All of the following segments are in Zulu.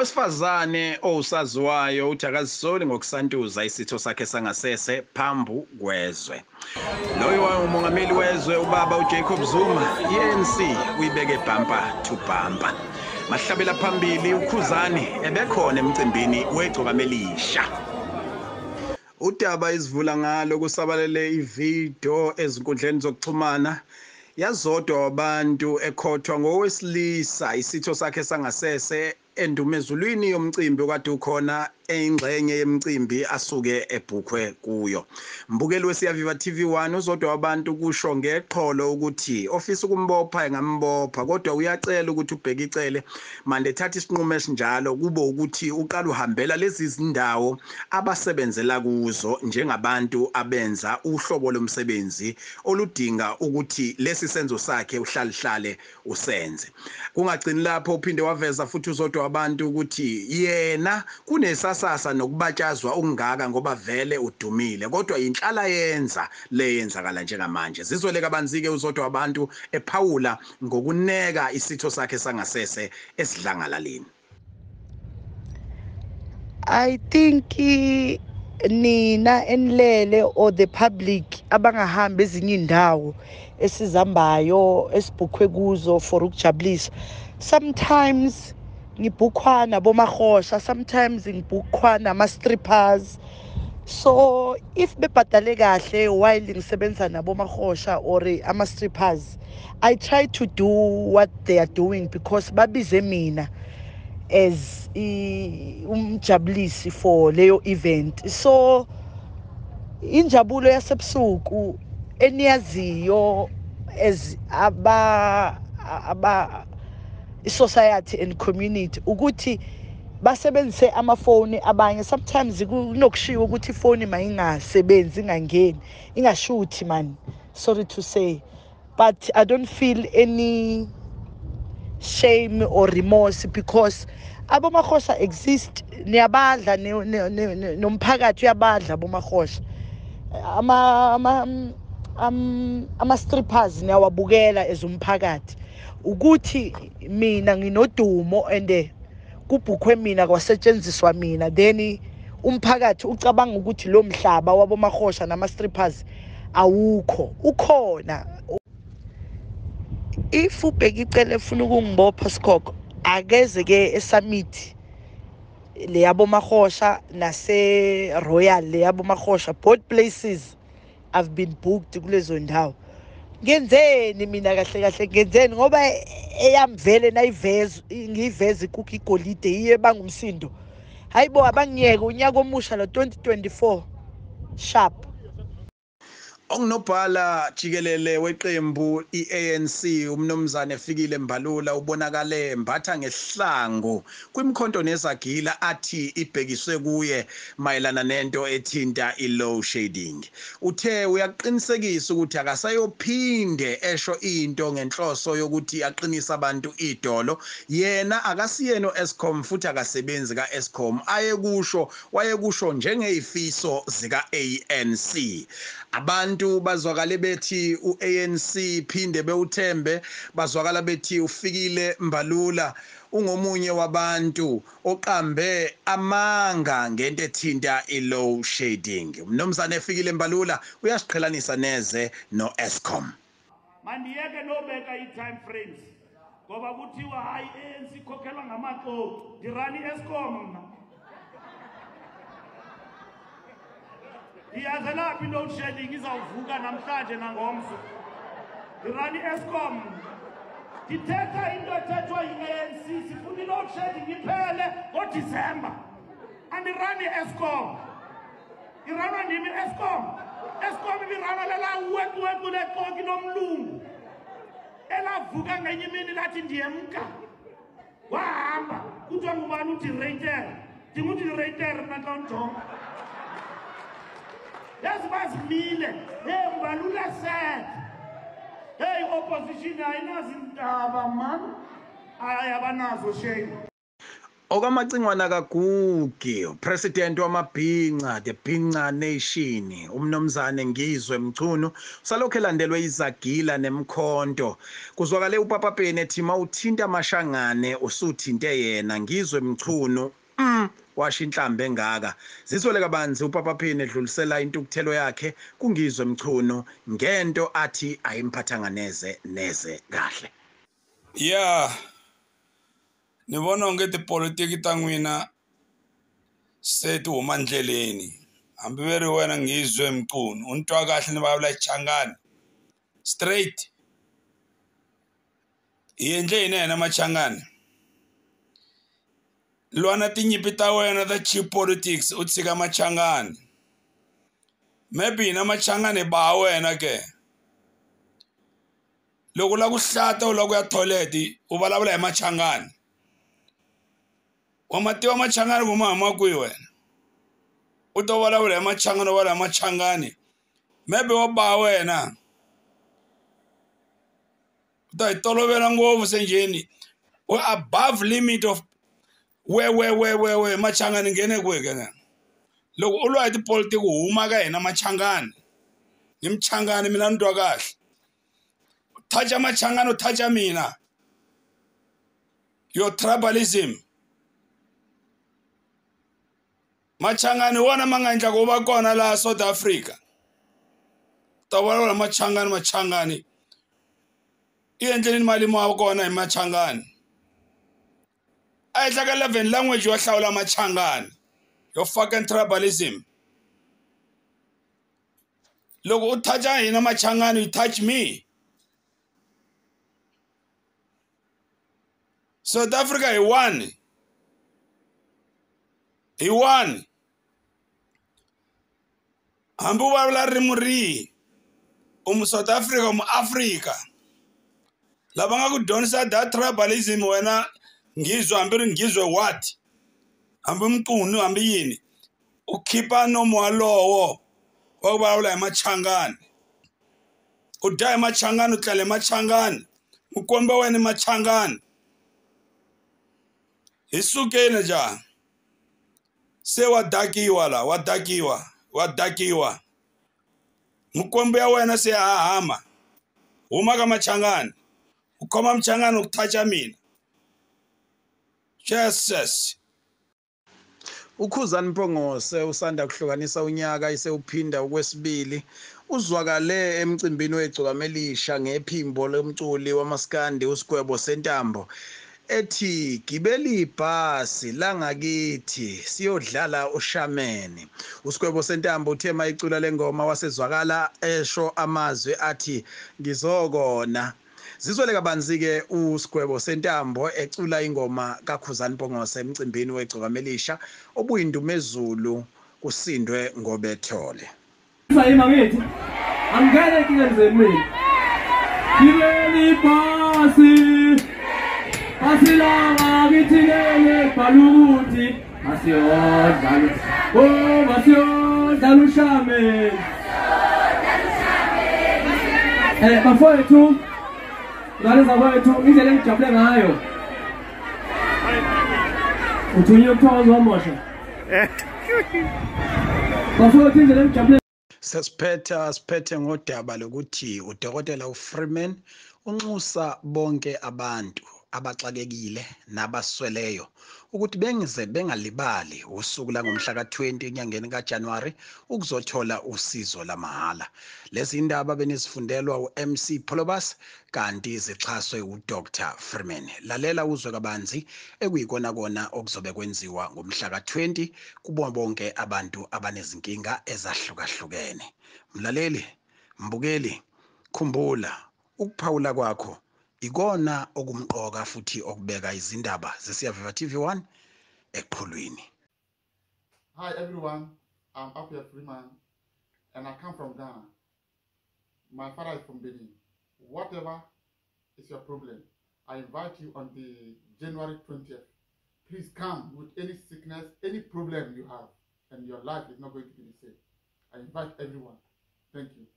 Owesifazane owusaziwayo uthi akazisoli ngokusantuza isitho sakhe sangasese phambi kwezwe. Loyo umongameli wezwe ubaba uJacob Zuma, i-ANC uyibeke bumper to bumper. Mahlabela phambili uKhuzani ebekhona emcimbini wegcokamelisha. Udaba izivula ngalo kusabalele ividiyo ezinkundleni zokuxhumana yazodwa abantu ekhothwa ngowesilisa isitho sakhe sangasese endumezulwini yomcimbi okade ukhona eyingxenye yemicimbi asuke ebhukhwe kuyo. Mbukeli weSiyaviva TV1 uzodwa abantu kusho ngeqholo ukuthi ofisa ukumbopha engambopha, kodwa uyacela ukuthi uBheki Cele mande ethatha isinqumo esinjalo kube ukuthi uqala uhambela lezi zindawo abasebenzela kuzo njengabantu abenza uhlobo lomsebenzi oludinga ukuthi lesi senzo sakhe uhlalihlale usenze. Kungagcini lapho, uphinde waveza futhi uzodwa abantu ukuthi yena kunesasasa nokubatshazwa okungaka ngoba vele udumile, kodwa inhlala yenza le yenzakala njengamanje. Zizwele kabanzi-ke uzodwa abantu ephawula ngokuneka isitho sakhe sangasese esidlangalaleni. I think nina enilele or the public abangahambi ezinye indawo esizambayo esibhukhwe kuzo for ukujabulisa. Sometimes ngibhukhwa nabomahosha, sometimes ngibhukhwa nama-strippers. So if bebhadale kahle while ngisebenza nabomahosha or ama-strippers, I try to do what they are doing because babize mina as umjabulisi for leyo event. So injabulo yasebusuku eniyaziyo as aba society and community ukuthi basebenzise amafoni abanye. Sometimes kunokushiwo ukuthi ifoni mayingasebenzi, ingangeni, ingashuthi man, sorry to say, but I don't feel any shame or remorse because abomahosha exist, niyabadla nomphakathi uyabadla abomahosha, ama strippers niyawabukela as umphakathi. Ukuthi mina nginodumo and kubhukhwe mina kwasetshenziswa mina, then umphakathi ucabanga ukuthi lo mhlaba wabomahosha nama strippers awukho, ukhona. If uBheki Cele efuna ukungibopha sikhokho, akeze ke esummit le yabomahosha nase Royal le yabomahosha, both places I've been booked kulezo ndawo. Ngenzeni mina kahle kahle, ngenzeni? Ngoba eyami vele nayiveza ngiyiveza ikukhu igolide iye banga umsindo. Hayibo, abangiyeke unyaka omusha lo 2024 sharp. Ongunobhala jikelele weqembu iANC umnumzane Fikile Mbalula ubonakale embatha ngehlangu kwimkhonto nezagila athi ibhekiswe kuye mayelana nento ethinta i-load shedding. Uthe uyaqinisekisa ukuthi akasayophinde esho into ngenhloso yokuthi aqinise abantu idolo. Yena akasiyena u-Eskom futhi akasebenzi ka-Eskom. Ayekusho wayekusho njengezifiso zika-ANC. Abantu bazwakale bethi uANC phinde bewuthembe, bazwakala bethi uFikile Mbalula ungomunye wabantu oqambe amanga ngento ethinta i-load shedding. Umnumzane Fikile Mbalula uyasiqhelanisa neze no-Eskom. Mandiyeke nobeka i-time frames ngoba kuthiwa hayi, i-ANC ikhokhelwa ngamaxoki. Ndirana i-Eskom mna, ndiyazelaphi i-load shedding izawuvuka namhlanje nangomso. Ndirana i-Eskom, ndithetha into ethethwa yi-ANC, sifuna i-load shedding iphele ngoDisemba. Andirani i-Eskom, iranwa ndim i-Eskom. Eskom ibirana lelaa wecuwecu lexoki lomlungu elavuka ngenye imini lathi ndiyemka, wahamba. Kuthiwa ngubani udireyitere? Ndingudireyitere mna xa undijonga. Yazi bazimile, hey, Mbalula said, hey, opposition ayinazo iintaba man, hayi abanazo shame. Okamacingwana kaGugi, president wamabhinca, the Bhinca Nation, umnomzane Ngizwe Mchunu, usalokhu elandelwe izagila nemkhonto. Kuzwakale uPapa Penny ethi mawuthinta amashangane usuthinte yena Ngizwe Mchunu. Washo inhlambe engaka. Zizwele kabanzi uPapa Penny edlulisela intukuthelo yakhe kuNgizwe Mchunu ngento athi ayimphathanga neze neze kahle. Yeah. Ni vona onge tipolitiki ta n'wina se ti huma ndleleni hambi ve ri wena Ngizwe Mchunu u ni twa kahle ni vulavula Xichangani straight hi endle yini yena Machangani lwana tinyimpi ta wena ta cheap politics u tshika Machangani maybe hina Machangani ba wena ke loko u lava ku hlata u lava ku ya toilet u vulavula hi Machangani wa mativa Machangani ku ma huma kwihi wena u to vulavula hi Machangani u vulavula hi Machangani maybe wa ba wena u ta hi tolovela ngopfu se njheni u above limit of we Machangani nghene kwihi ke na loko u lwa hi tipolitiki huma ka hina Machangani ni Mchangani mina ni twa kahle u touch-a Machangani u touch-a mina your tribalism Machangani wona ma nga endla ku va kona laha South Africa ta vulavula Machangani Machangani i endleni mali ma kona hi Machangani a henhla ka 11 language yo hlawula Machangani yo fucking tribalism loko u touch-a hina Machangani you touch me. South Africa hi one. Hi one. Hambi u vulavula ririmi rihi u mu South Africa u mu Africa lava nga ku dyondzisa that tribalism wena Ngizwe hambi ri Ngizwe what hambi Mchunu hambi yini u khipa nomu walowo wa ku vulavula hi Machangani u dya hi Machangani u tlela hi Machangani mukombe wena i Machangani hi sukeni ja se wa dakiwa la wa dakiwa wa dakiwa mukombe ya wena se ya hahama huma ka Machangani u khoma Mchangani u touch-a mina. Jesus. uKhuzani Mpongose usanda kuhlukanisa unyaka isewuphinda okwesibili uzwakale emcimbini wegcokamelisha ngephimbo lomculi wamaskandi uSigwebo Sentambo ethi gibela ibhasi langakithi siyodlala ushameni. uSigwebo Sentambo uthe mayicula lengoma wasezwakala esho amazwi athi ngizokona. Zizwele kabanzi ke uSigwebo Sentambo ecula ingoma kaKhuzani Mpongose emcimbini wegcokamelisha obuyindumezulu kusindwe ngobethole. Sayima ngithi angeke inkingeni zenu. Gibela ibhasi asilanga kithi lele bhalukuthi asiyodlala oh masiyodlala ushameni. Bafowethu ngale zakwethu indlela engijabule ngayo uthunywe ukuthokoza wamosha bafowethu indlela engijabule. Sesiphetha siphethe ngodaba lokuthi udokotela uFreeman unxusa bonke abantu abaxakekile nabasweleyo ukuthi bengize bengalibali usuku langomhla ka-20 enyangeni kaJanuary ukuzothola usizo lamahhala. Lezi indaba benizifundelwa uMC Pholobas kanti zixhaswe uDr Freeman. Lalela uzwe kabanzi ekuyikona kona okuzobe kwenziwa ngomhla ka-20 kubo bonke abantu abanezinkinga ezahlukahlukene. Mlaleli, mbukeli, khumbula ukuphawula kwakho ikona okumqoka futhi okubeka izindaba zeSiyaviva TV1 eqhulwini. Hi everyone, I'm Appiah Freeman and I come from Ghana. My father is from Benin. Whatever is your problem, I invite you on the January 20th. Please come with any sickness, any problem you have, and your life is not going to be the same. I invite everyone. Thank you.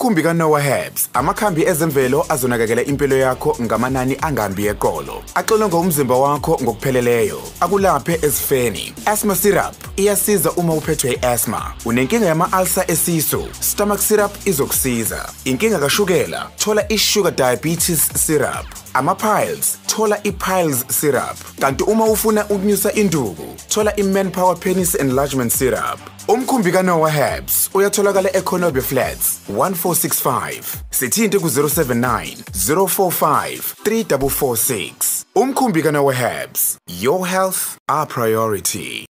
Umkhumbi kaNoah Herbs, amakhambi ezemvelo azonakekela impilo yakho ngamanani angambi eqolo. Axilonga umzimba wakho ngokupheleleyo, akulaphe ezifeni. Asthma syrup iyasiza uma uphethwe i-asthma. Unenkinga yama-ulcer esisu, stomach syrup izokusiza. Inkinga kashukela, thola i-sugar diabetes syrup. Ama-piles, thola i-piles syrup. Kanti uma ufuna ukunyusa induku, thola i-manpower penis enlargement syrup. Umkhumbi kaNoah Herbs uyatholakala eCornubia Flats 1465. Sithinte ku-079 045 3446. Umkhumbi kaNoah Herbs, your health our priority.